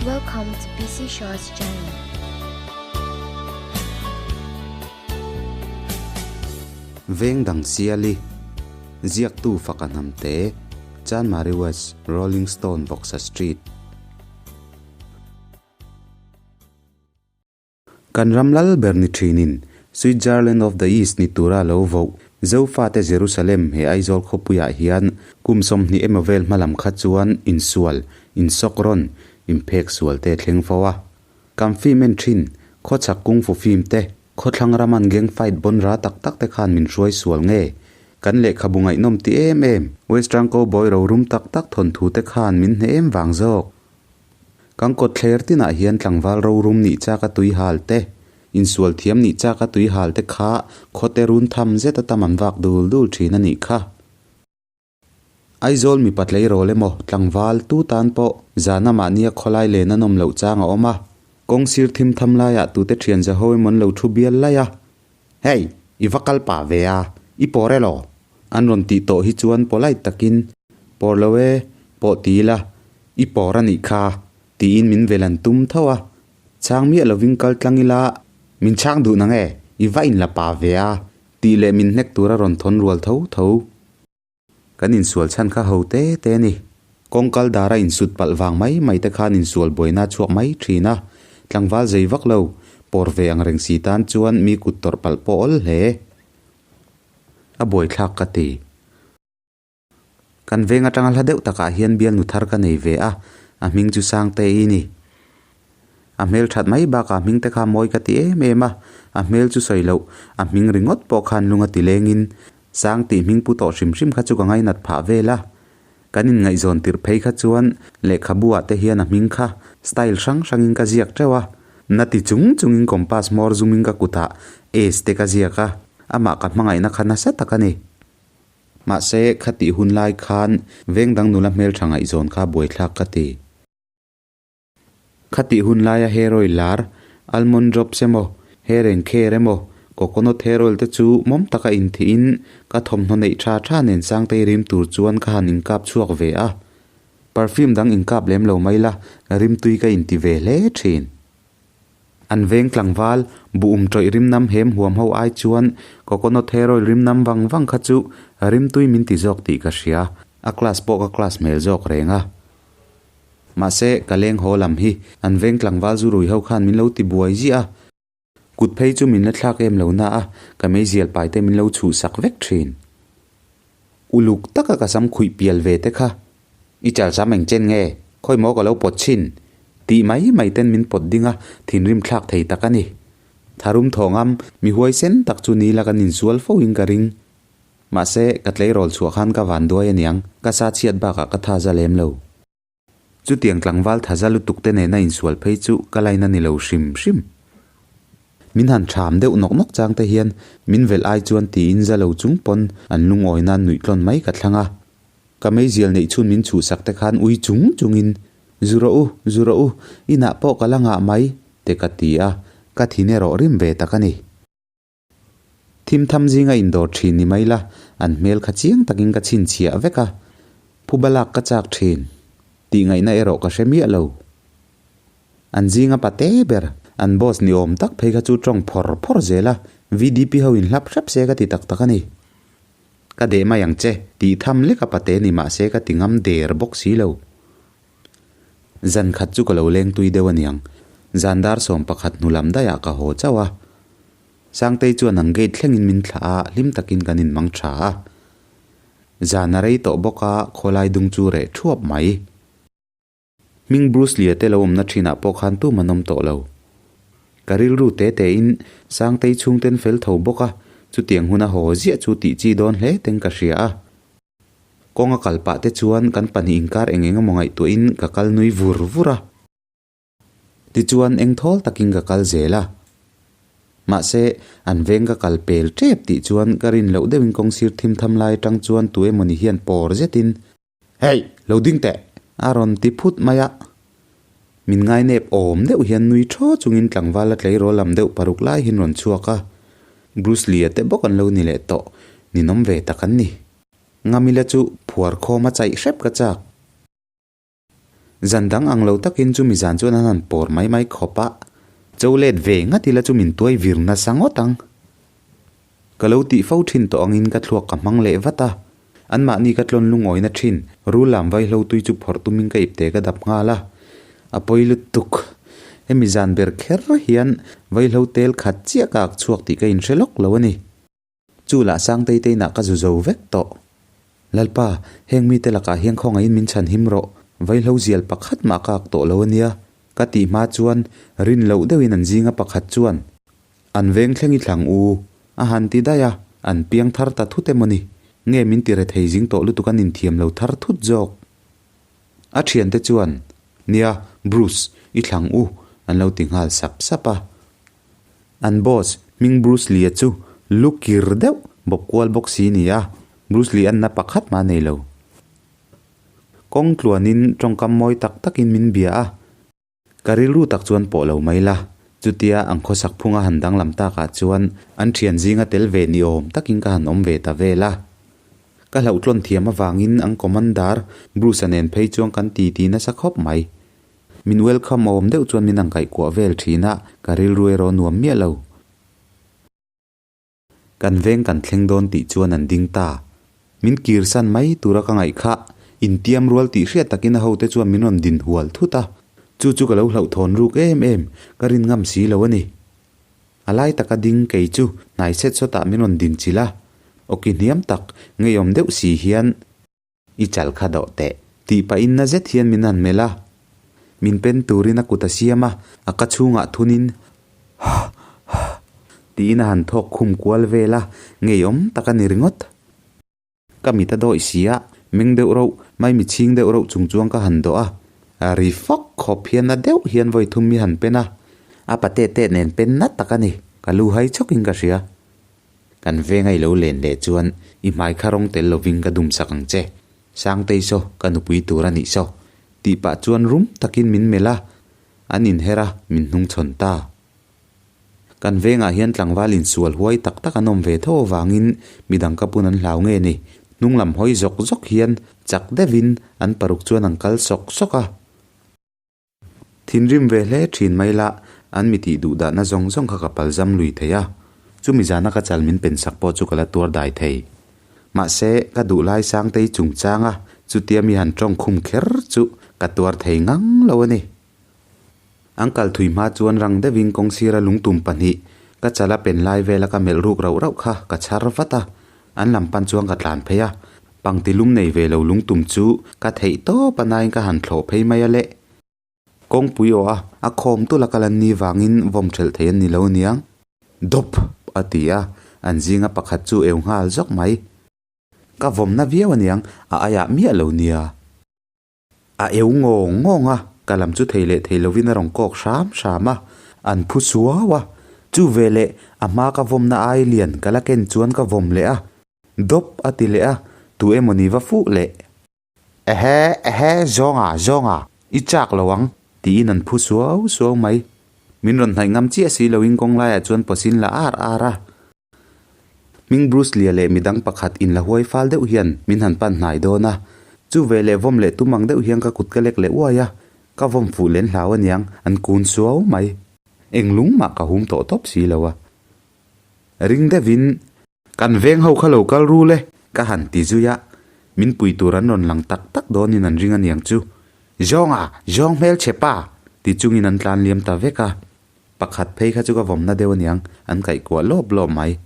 Welcome to PC Shaw's channel. Veng dang siali, ziaktu faka hnamte, Chanmari West, Rolling Stone, Vawksa Street. Kan ram lal ber ni thinin Switzerland of the East ni tura lo voh Zofate Jerusalem he Aizawl khawpuiah hian kum 20 emaw vel hmalam kha chuan insual, insawk rawn, inphek sual te thleng fo a. Kan film en thin, khawchhak kung fu film te, khawthlang raman gang fight bawn ra tak tak te khan min hruai sual nge? Kan lehkhabu ngaihnawm ti em em, Western cowboy rorum tak tak thawnthu te khan min hneh em vang zawk. Kan kawt thler tinah hian tlangval rorum nih chak a tui hal te, insual thiam nih chak a tui hal te kha khawte run tham zet a tam an vak dul dul thin a nih kha. Aizawl mipa tleirawl emaw tlangval tu tan pawh zana mahnia khawlai len a nawm loh chang a awm a, kawng sir thim tham laiah tute thian za ho emaw an lo thu bial laih a, Hey, i va kal pah ve a, i pawr elaw? An rawn tih tawh hi chuan polite takin, Pawr lo e, pawh ti ila, i pawr a nih kha, tiin min vel an tum tho a. Chhang miah lovin kal tlang ila, min chhang duh nang e, i va inla pah ve a, tih leh min hnek tura rawn thawn rual tho tho. Kan insual chhan kha ho te te a ni. Kawngkal dara insut palh vang mai mai te khan insual buaina a chhuak mai thin a. Tlangval zei vak lo, pawr ve ang reng si tan chuan mi kut tawrh palh pawh awl hle. A buaithlak ka ti. Kan veng atanga hla deuh takah hian bialnu thar ka nei ve a, a hming chu Sangte-i ni. A hmel that mai bakah hming te kha mawi ka ti em em a, a hmel chu sawi loh, a hming ringawt pawh khan lung a ti lengin Sang tih hming pu tawh hrim hrim kha chu ka ngainat phah vel a. Kan inngaihzawn tirh phei kha chuan lehkhabu ah te hian a hming kha style hrang hrangin ka ziak teuh a. Na ti chung chungin compass hmawr zungin ka kutah Ace te ka ziak a, amah ka hmangaihna kha nasa tak a ni. Mahse, khatih hun lai khan veng dang nula hmeltha ngaihzawn kha buaithlak ka ti. Khatih hun laia hair oil lar, almond drops emaw, hair and care emaw, coconut hair oil te chu mawm taka inthihin ka thawmhnaw neih tha tha nen Sangtei rim tur chuan ka han inkap chhuak ve a. Perfume dang inkap lem lo mai la, rimtui ka inti ve hle thin. An veng tlangval, buh um tawih rimnam hem huam ho ai chuan coconut hair oil rimnam vang vang kha chu rimtui min ti zawk tih ka hria, a class pawh ka class hmel zawk reng a. Mahse, ka leng haw lam hi an veng tlangval zu rui ho khan min lo ti buai ziah a. Kut phei chu min la thlak em lo na a, ka meizial pai te min lo chhuh sak vek thin. Uluk taka ka sam khuih pial ve te kha, I chal sam eng chen nge? Khawi maw ka lo pawt chhin? Tih mai mai ten min pawt ding a, thinrim thlak thei tak a ni. Tharum thawngam, mi huaisen tak chu ni la kan insual fo in ka ring. Mahse, ka tleirawl chhuah khan ka van duai aniang, ka sa chhiat bakah ka tha za lem lo. Chutiang tlangval tha za lutuk te nena insual phei chu ka laina ni lo hrim hrim. Min han ṭham deuh nawk nawk chang te hian min velh ai chuan tiin za lo chung pawn an lungawi nan nuih tlawn mai ka thlang a. Ka meizial neih chhun min chhuhsak te khan ui chung chungin, Zu rawh u, zu rawh u, inah pawh ka la ngah mai, te ka ti a, ka thin erawh rim ve tak a ni. Thim tham zinga indawr thin ni mai la, an hmel kha chiang takin ka chhinchhiah vek a, phuba lak ka chak thin. Tih ngaihna erawh ka hre miah lo. An zinga pate ber, an boss ni awm tak phei kha chu tawng phawr phawr zel a, VDP ho in hlap hrep se ka ti tak tak a ni. Ka deh mai ang che, tih tham lek a pate ni mah se ka ti ngam der bawk si lo. Zan khat chu ka lo leng tui deuh aniang. Zan dar 11 hnu lam daihah ka haw chauh a. Sangtei chuan ang gate thlengin min thlah a, hlim takin kan inmang tha a. Zan a rei tawh bawk a, khawlai dung chu reh thuap mai. Hming Bruce Lee-a te lo awmna thinah pawh khan tum an awm tawh lo. Ka rilru te tein Sangtei chhungten fel tho bawk a, chutiang huna haw ziah chu tih chi dawn hle teng ka hria a. Kawnga kal pah te chuan kan pahnih inkar eng eng emaw ngaihtuahin ka kal nui vur vur a. Tichuan eng thawl takin ka kal zel a. Mahse, an veng ka kal pel tep tih chuan ka rin loh deuhin kawng sir thim tham lai atang chuan tu emawni hian pawr zetin, Hey! Lo ding teh! A rawn ti phut mai a. Min ngainep awm deuh hian nui thaw chungin tlangval a tleirawl lam deuh paruk lai hian rawn chhuak a. Bruce Lee-a te bawk an lo ni leh tawh. Ninawm ve tak an ni. Ngamila chu phuar khawm a chaih hrep ka chak. Zan dang ang lo takin chumi zan chuan an han pawr mai mai khawp a, cho let ve ngat ila chu min tuai vir nasa ngawt ang. Ka lo tih fo thin tawh angin ka thluak ka hmang leh vat a, anmahni ka tlawn lungawina thin rul lam vaihlo tui chu phawrh tumin ka ipte ka dap nghal a, a pawi lutuk. Hemi zan ber kher hian vaihlo tel khat chiah ka ak chhuak tih ka inhre lawk lo a ni. Chu lah Sangtei te inah ka zu zo vek tawh. Lalpa, heng mite lakah hian khawngaihin min chhan him rawh, vaihlo zial pakhat mah ka ak tawh lo a nia, ka tih hma chuan rin loh deuhin an zinga pakhat chuan, An veng thleng i thlang u, a han ti daih a, an piang thar ta thut emaw ni? Nge min ti rethei zing tawh lutuk an inthiam lo thar thut zawk? A thiante chuan, Nia, Bruce, i thlang u, an lo ti nghal sap sap a. An boss, hming Bruce Lee-a chu lu kir deuh bawp kual bawk si ni a, Bruce Lee anna pakhat mah a nei lo. Kawng tluanin tawngkam mawi tak takin min bia a, ka rilru tak chuan pawh lo mai la, chutia an khawsak phunga han danglam takah chuan an thian zinga tel ve ni awm takin ka han awm ve ta vel a. Ka hlauhtlawn thiam avangin an commander Bruce-a nen phei chuan kan titi nasa khawp mai. Min welcome awm deuh chuan min ang kaihkuah vel thin a, ka rilru erawh nuam miah lo. Kan veng kan thleng dawn tih chuan an ding ta. Min kirsan mai tura ka ngaih kha, intiam rual tih hriat takin a hote chuan min rawn din hual thut a. Chu chu ka lo hlauhthawn ruk em em, ka rin ngam si lo a ni. A lai taka ding kei chu hnai set sawtah min rawn din chilh a, awki hniam tak, ngeiawm deuh si hian, I chal kha dawh teh. Tih pahin na zet hian min han melh a. Min pen turin a kut a siam a, a ka chhungah thunin Hah! Hah! tiin a han thawk khum kual vel a, ngeiawm tak a ni ringawt. Ka mit a dawih si a, meng deuh rauh, maimi chhing deuh rauh chung chuan ka han dawh a. Ri fawk khawp hian na deuh hian vawi thum mi han pen a, a pate teh nen pen nat tak a ni, ka lu hai chawkin ka hria. Kan venga i lo len leh chuan i hmai kha rawng tel lovin ka dum sak ang che. Sangtei saw, ka nupui tur a nih saw. Tih pah chuan rum takin min melh a, an inher a, min hnungchhawn ta. Kan vengah hian tlangval insual huai tak tak an awm ve tho avangin midang ka pun an hlau nge ni. Hnung lam hawi zawk zawk hian chak deuhin an paruk chuan an kal sawk sawk a. Thinrim ve hle thin mai la, an mi tih duh dahna zawng zawng kha ka palzam lui thei a, chumi zana ka chal min pen sak pawh chu ka la tuar dai thei. Mahse, ka duh lai Sangtei chungchanga chutia mi han tawng khum kher chu ka tuar thei ngang lo a ni. An kal thui hma chuan rang deuhin kawngsira lungtum pahnih ka chala pen lai vela ka melh ruk rauh rauh kha ka chhar vat a, an lam pan chuan ka tlan phei a, Pangti lum nei ve lo lungtum chu ka theih tawp a nain ka han thlawh phei mai a le. Kawngpui aw a, a khawm tulh a kal an ni vangin vawm thelh thei an ni lo aniang. Dawp! a ti a, an zinga pakhat chu eu nghal zawk mai. Ka vawmna viau aniang, a aiah miah lo nia. A eu ngawng ngawng a, ka lam chu thei leh thei lovin a rawn kawk hram hram a, an phu suau a. Chu veleh a hma ka vawmna ai lian ka la ken chuan ka vawm leh a, dawp a ti leh a, tu emaw ni va fuh leh. Ehe, ehe, zawnga, zawnga, i chak lo ang, tiin an phu suau suau mai. Min rawn hnaih ngam chiah si loin kawng laiah chuan pawsin la ar ar a. Hming Bruce Lee-a leh midang pakhat inla huai fal deuh hian min han pan hnai dawn a. Chu ve leh vawm leh tum ang deuh hian ka kut ka lek leh uai a, ka vawm fuh len hlau aniang, an kun suau mai. Eng lung mah ka hum tawh tawp si lo a. Ring deuhin, Kan veng ho kha lo kal rul e, ka han ti zui a, min pui tur an rawn lang tak tak dawnin an ring aniang chu. Zawnga! Zawng hmelchhe pa! ti chungin an tlan liam ta vek a. Pakhat phei kha chu ka vawmna deuh aniang, an kaih kuah lawp lawp mai.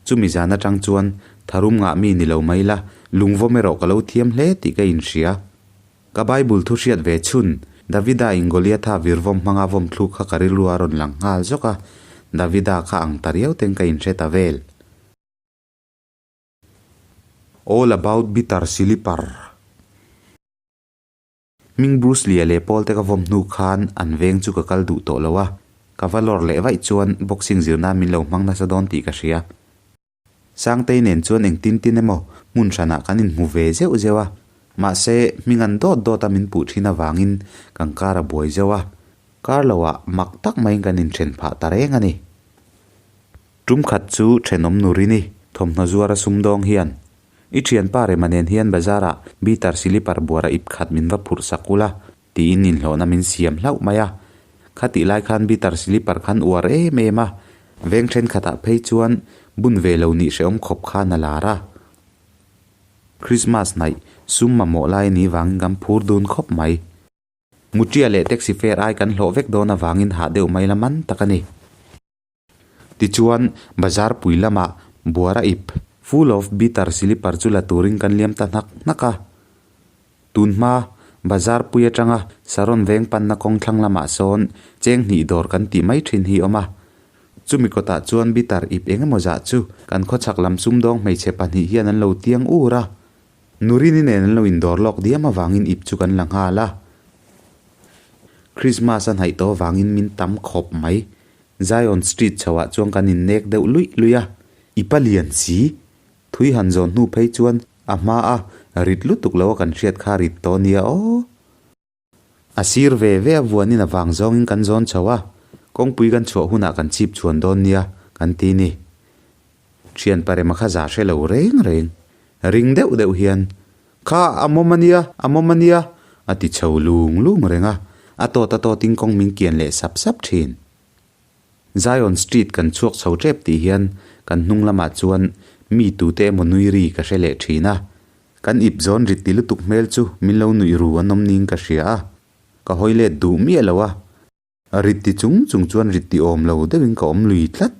Chumi zan atang chuan tharum ngah mi ni lo mai la, lungvawm erawh ka lo thiam hle tih ka inhria. Ka Bible thu hriat ve chhun, Davida in Goliatha virvawm hmanga vawm thluk kha ka rilru a rawn lang nghal zawk a, Davida kha ang ta riau ten ka inhre ta vel. All about bitter silipar. Hming Bruce Lee-a leh Paul te ka vawm hnu khan an veng chu ka kal duh tawh lo a, ka va lawr leh vaih chuan boxing zir nan min lo hmang nasa dawn tih ka hria. Sangtei nen chuan eng tin tin emaw hmun hranah kan inhmu ve zeuh zeuh a, mahse hming an dawt dawt a min puh thin avangin kan kar a buai zeuh a, kar loah mak tak maiin kan inthen phah ta reng a ni. Tum khat chu thenawm nurini thawmhnaw zuara sumdawng hian. I thianpa Rema nen hian bazarah bitter silipar buara ip khat min va phurh sak ula, tiin inhlawhna min siam hlauh mai a. Khatih lai khan bitter silipar khan uar em em a, veng thenkhatah phei chuan bun ve lo nih hrehawm khawp khan a lar a. Christmas hnaih sum mamawh lai ni vangin kan phur dun khawp mai. Mutia leh taxi fare ai kan hlawh vek dawn avangin hah deuh mai la man tak a ni. Tichuan, bazar pui lamah buara ip, full of bitter silipar chu la turin kan liam ta hnak hnak a. Tun hma, bazar pui atanga Saron veng panna kawng thlang lamah sawn cheng hnih dawr kan tih mai thin hi awm a. Chumi kawtah chuan bitter ip eng emaw zah chu kan khawchhak lam sumdawng hmeichhe pahnih hian an lo tiang ur a. Nurini nen an lo indawr lawk diam avangin ip chu kan la nghal a. Christmas a hnaih tawh avangin min tam khawp mai. Zion Street chhoah chuan kan innek deuh luih luih a, i pa lian si. Thui han zawn hnu phei chuan a hma a rit lutuk lo a kan hriat kha rit tawh nia aw. A sir ve ve a vuanin a vang zawngin kan zawn chho a, kawngpui kan chhuah hunah kan chip chhuan dawn nia kan ti ni. Thian parema kha za hre lo reng reng. Ring deuh deuh hian, Kha a mawm a nia, a mawm a nia, a ti chho lung lung reng a, a tawt a tawtin kawng min kian leh sap sap thin. Zion Street kan chhuak chho tep tih hian kan hnung lamah chuan mi tute emaw nui ri ka hre leh thin a, kan ip zawn rit ti lutuk hmel chu min lo nuih ru an awm niin ka hria a, ka hawi let duh miah lo a, rit ti chung chung chuan rit ti awm lo deuhin ka awm lui tlat.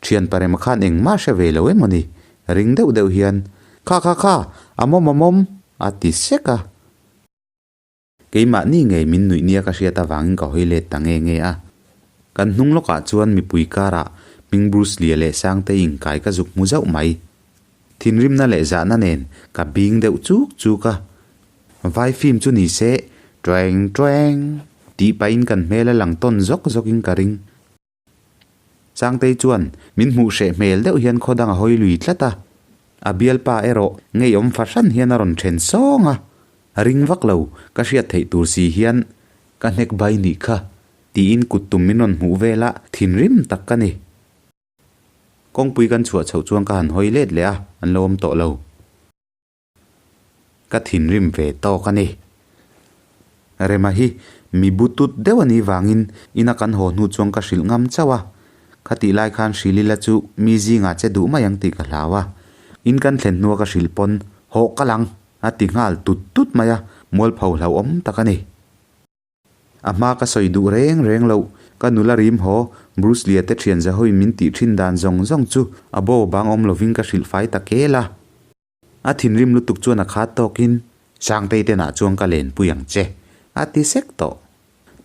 Thian parema khan engmah hre ve lo em aw ni? Ring deuh deuh hian, Kha kha kha, a mawm a mawm, a ti sek a. Keimahni ngei min nuih nia ka hriat avangin ka hawi let ta nge nge a. Kan hnung lawkah chuan mipui karah hming Bruce Lee-a leh Sangtei inkai ka zuk hmu zauh mai. Thinrimna leh zahna nen ka bing deuh chuk chuk a. Vai film chu ni se, Tweng tweng, tih pahin kan hmel a lang tawn zawk zawkin ka ring. Sangtei chuan min hmuh hreh hmel deuh hian khaw dang a hawi lui tlat a, a bialpa erawh ngeiawm fahran hian a rawn then sawng a, a ring vak lo, ka hriat theih tur si hian ka hnek bai nih kha tiin kut tum min rawn hmuh vel a, thinrim tak ka ni. Kawngpui kan chhuah chhoh chuan ka han hawi let leh a, an lo awm tawh lo. Ka thinrim ve tawk a ni. Rema hi mi bu tut deuh a nih vangin ina kan haw hnu chuan ka hrilh ngam chauh a. Khatih lai khan hrilh ila chu mi zingah che duh mai ang tih ka hlau a. In kan thlen hnua ka hrilh pawn hawh ka lang a ti nghal tut tut mai a, mualpho hlauhawm tak a ni. A hma ka sawi duh reng reng loh, ka nula rim haw, Bruce Lee-a te thian zahawiin min tih thin dan zawng zawng chu a bo bang awm lovin ka hrilh fai ta kel a. A thinrim lutuk chuan a khat tawkin, Sangtei tenah chuan ka lenpui ang che, a ti sek tawh.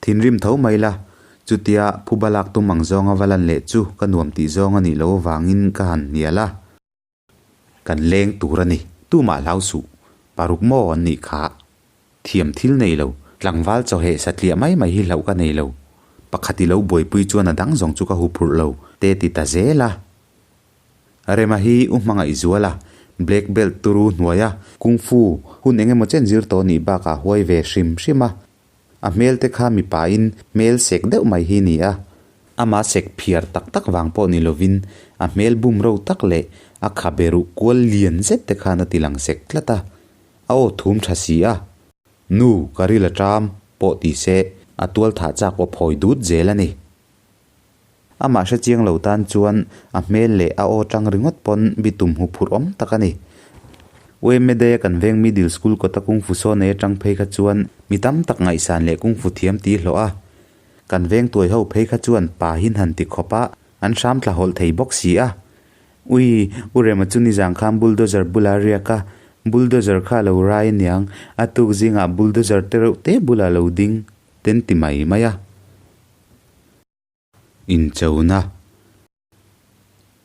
Thinrim tho mai la, chutia phuba lak tum ang zawnga va lan leh chu ka nuam tih zawng a nih loh avangin ka han hnial a. Kan leng tur a ni, tumah hlau suh, paruk maw an nih kha. Thiam thil nei lo, tlangval chawheh satliah mai mai hi hlauh ka nei lo. Pakhat i lo buaipui chuan a dang zawng chu ka huphurh lo, te ti ta zel a. Rema hi u hmangaih zual a, black belt turu hnuaia kung fu hun eng emaw chen zir tawh nih bakah huai ve hrim hrim a. A hmel te kha mipain hmel sek deuh mai hi ni a. Ama sek phiar tak tak vang pawh ni lovin a hmel bum ro tak leh a khabe ruh kual lian zet te khan a ti lang sek tlat a. A aw thum tha si a. Nu, ka ril a ṭam, pawh ti se, a tual thah chak aw phawi dut zel a ni. Amah hre chiang lo tan chuan a hmel leh a aw tang ringawt pawn bitum hmu phurh awm tak a ni. UMDA kan veng Middle School kawta kungfu saw nei atang phei kha chuan mi tam tak ngaihsan leh kungfu thiam ti hlawh a. Kan veng tuai ho phei kha chuan pa hin han ti khawp a, an hram tla hawlh thei bawk si a. Ui, U Rema chu nizang khan bulldozer bula riak a, bulldozer kha a lo rai aniang, a tuk zingah bulldozer te reuh te bulah lo ding ten ti mai mai a. Inchona.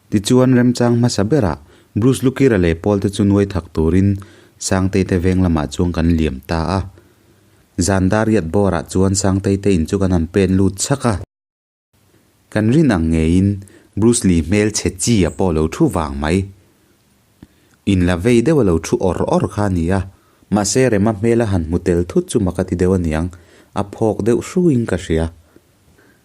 Tichuan remchang hmasa berah Bruce Lukira leh Paul te chu nuai thak turin Sangtei te veng lamah chuan kan liam ta a. Zan dar riat bawrah chuan Sangtei te in chu kan han pen lut chhak a. Kan rin ang ngeiin Bruce Lee hmel chhe chi a pawh lo thu vang mai. In la vei deuh a lo thu awr awr kha a ni a. Mahse Rema hmel a han hmu tel thut chu mak a ti deuh aniang, a phawk deuh hruin ka hria.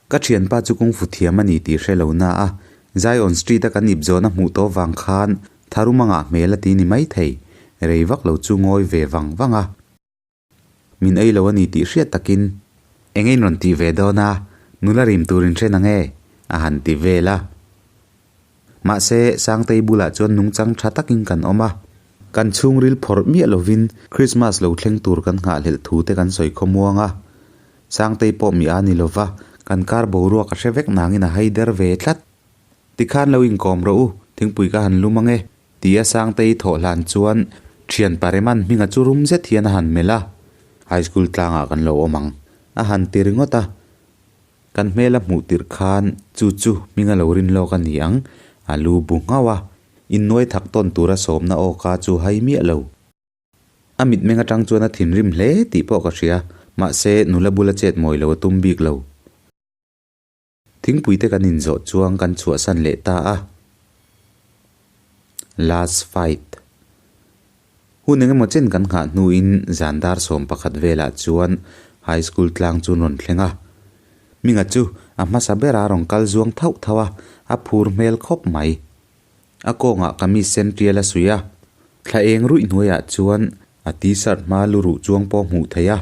Ka thianpa chu kungfu thiam a ni tih hre lo na a, Zion Street a kan ip zawn a hmuh tawh vang khan Tharum a ngah hmel a ti ni maithei, rei vak lo chu ngawi ve vang vang a. Min ei lo a ni tih hriat takin, Eng in rawn tih ve dawn a, nula rim tur in hre nang e, a han ti vel a. Mahse, Sangtei bulah chuan nungchang tha takin kan awm a. Kan chhungril phawrh miah lovin Krismas lo thleng tur kan nghahhlelh thu te kan sawi khawmuang a. Sangtei pawh mi a ni lova, kan kar boruak a hre vek nangin a haider ve tlat. Tikhan lo inkawm rawh u, thingpui ka han lum ange, tia Sangtei thawh hlan chuan thian Pareman hminga chu rum zet hian a han melh a. High school tlangah kan lo awm ang, a han ti ringawt a. Kan hmel a hmuh tirh khan chu chu hminga lo rin lawk a ni ang, a lu bu nghauh a, innuai thak tawn tura sawmna awka chu hai miah lo. A mitmeng atang chuan a thinrim hle tih pawh ka hria, mahse nula bula chet mawi lo a tum bik lo. Thingpui te kan inzawh chuang kan chhuahsan leh ta a. Last fight. Hun engemaw chen kan nghah hnuin zan dar 11 velah chuan High School tlang chu an rawn thleng a. Minga chu a hmasa bera rawn kal zuang thauh thauh a, a phur hmel khawp mai. A kawngah kamis sen tial a suih a, thla eng ruih hnuaiah chuan a t-shirt hma lu ruh chuang pawh hmuh theih a.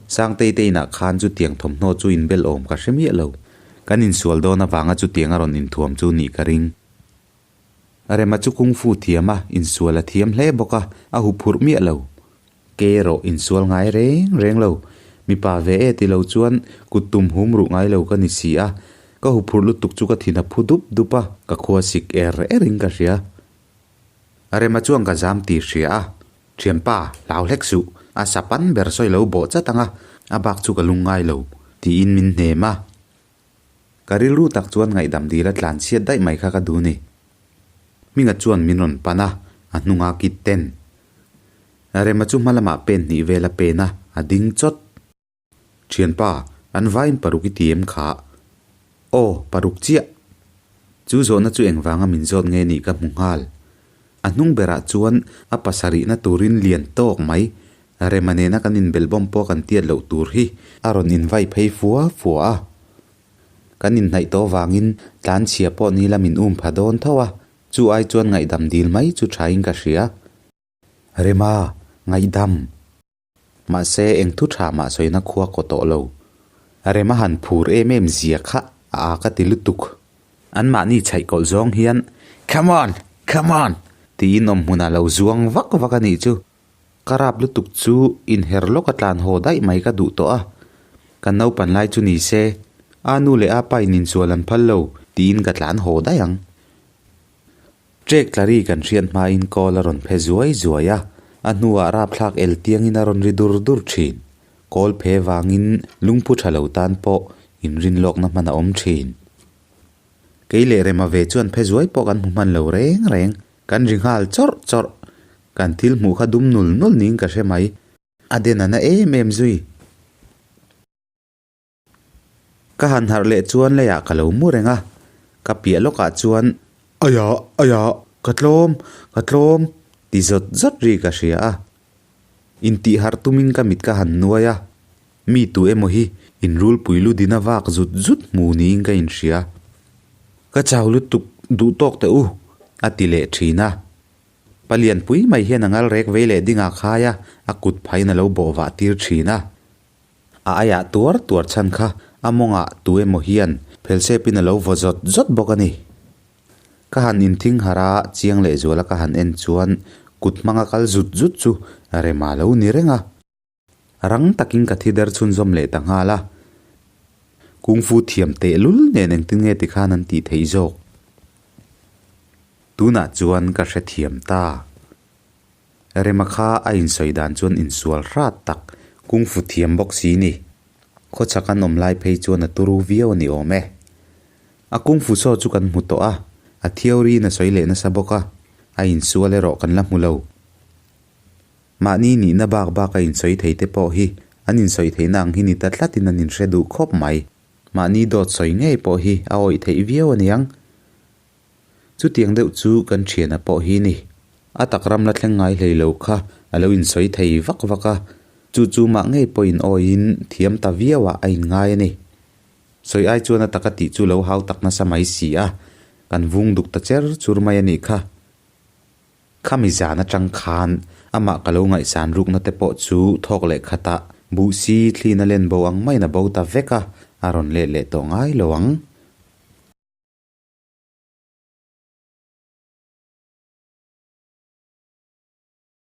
Sangtei te inah khan chutiang thawmhnaw chu inbel awm ka hre miah lo. Kan insual dawn avanga chutiang a rawn inthuam chu nih ka ring. Rema chu kung fu thiam a, insual a thiam hle bawk a, a huphurh miah lo. Ke erawh insual ngai reng reng lo. Mipa ve e ti lo chuan kut tum hum ruh ngai lo ka ni si a, ka huphurh lutuk chu ka thin a phu dup dup a, ka khua sik er erin ka hria. Rema chuan ka zam tih hria a, Thianpa, hlau hlek suh, a sapan ber sawi lo bawh chat ang a, a bak chu ka lung ngai lo, tiin min hnem a. Ka rilru tak chuan ngaihdam dil a tlan chhiat daih mai kha ka duh ni. Hminga chuan min rawn pan a, a hnunga kit ten. Rema chu hma lamah pen hnih vel a pen a, a ding chawt. Thianpa, an vaiin paruk i ti em kha? Aw, paruk chiah. Chu zawhna chu engvanga min zawt nge nih ka hmu nghal. A hnung berah chuan a pasarihna turin lian tawk mai, Rema nena kan inbelhbawm pawh kan tiat loh tur hi a rawn invai phei fua fua a. Kan inhnaih tawh vangin tlanchhia pawh ni la min um pha dawn tho a, chu ai chuan ngaihdam dil mai chu thain ka hria. Rema, ngaihdam. Mahse, eng thu tha mah sawina khua kaw tawh lo. Rem a han phur em em zia kha a a ka ti lutuk. Anmahni chhaih kawlh zawng hian, Come on! Come on! Tiin awm hmunah lo zuang vak vak a nih chu. Ka rap lutuk chu inher lawk a tlan haw daih mai ka duh tawh a. Kan naupan lai chu ni se, a nu leh a pa in insual an phal lo, tiin ka tlan haw daih ang. Trek tlari kan hriat hmain kawl a rawn phe zuai zuai a, a hnuah rapthlak el tiangin a rawn ri dur dur thin. Kawl phe vangin lungphu tha lo tan pawh inrin lawkna hman a awm thin. Kei leh Rema ve chuan phe zuai pawh kan hmu hman lo reng reng, kan ri nghal chawrh chawrh. Kan thil hmuh kha dum nul nul niin ka hre mai. A den a na em em zui. Ka han harh leh chuan leiah ka lo mu reng a, ka piah lawkah chuan Aiah! Aiah! Ka tlawm! Ka tlawm! ti zawt zawt ri ka hria a. Intih harh tumin ka mit ka han nuai a, mi tu emaw hi inrulpui lu dina vak zut zut hmu niin ka inhria. Ka chau lutuk duh tawk teh u, a ti leh thin a. Palianpui mai hian a ngal rek vei leh dingah khai a, a kut phaiin a lo bawh vah tir thin a. A aiah tuar tuar chhan kha a mawngah tu emaw hian phelsepin a lo vaw zawt zawt bawk a ni. Ka han inthing harh a, chiang lehzuala ka han en chuan kut hmanga kal zut zut chu rema lo ni reng a. Rang takin ka thi der chhunzawm leh ta nghal a. Kung fu thiam tehlul nen engtin nge tikhan an tih theih zawk? Tunah chuan ka hrethiam ta. Rema kha a insawi dan chuan insual hrat tak, kung fu thiam bawk si ni. Khawchhak an awm lai phei chuan a turu viau a ni awm e. A kung fu saw chu kan hmu tawh a, a theory in a sawi leh nasa bawk a, a insual erawh kan la hmu lo. Mahni nihna bak bak a insawi thei te pawh hi an insawi theihna ang hi ni ta tlatin an inhre duh khawp mai. Mahni dawt sawi ngei pawh hi a awih theih viau a niang. Chutiang deuh chu kan thiana pawh hi ni. A tak ram la thleng ngai hlei lo kha a lo insawi thei vak vak a, chu chu mah ngei pawhin awiin thiam ta viauah a inngai a ni. Sawi ai chuan a taka tih chu lo hau tak nasa mai si a, kan vung duk ta cher chur mai a nih kha. Khami zan atang khan amah ka lo ngaihsan rukna te pawh chu thawk leh khatah buh si thlin a len bo ang maiin a bo ta vek a, a rawn let leh tawh ngai lo ang.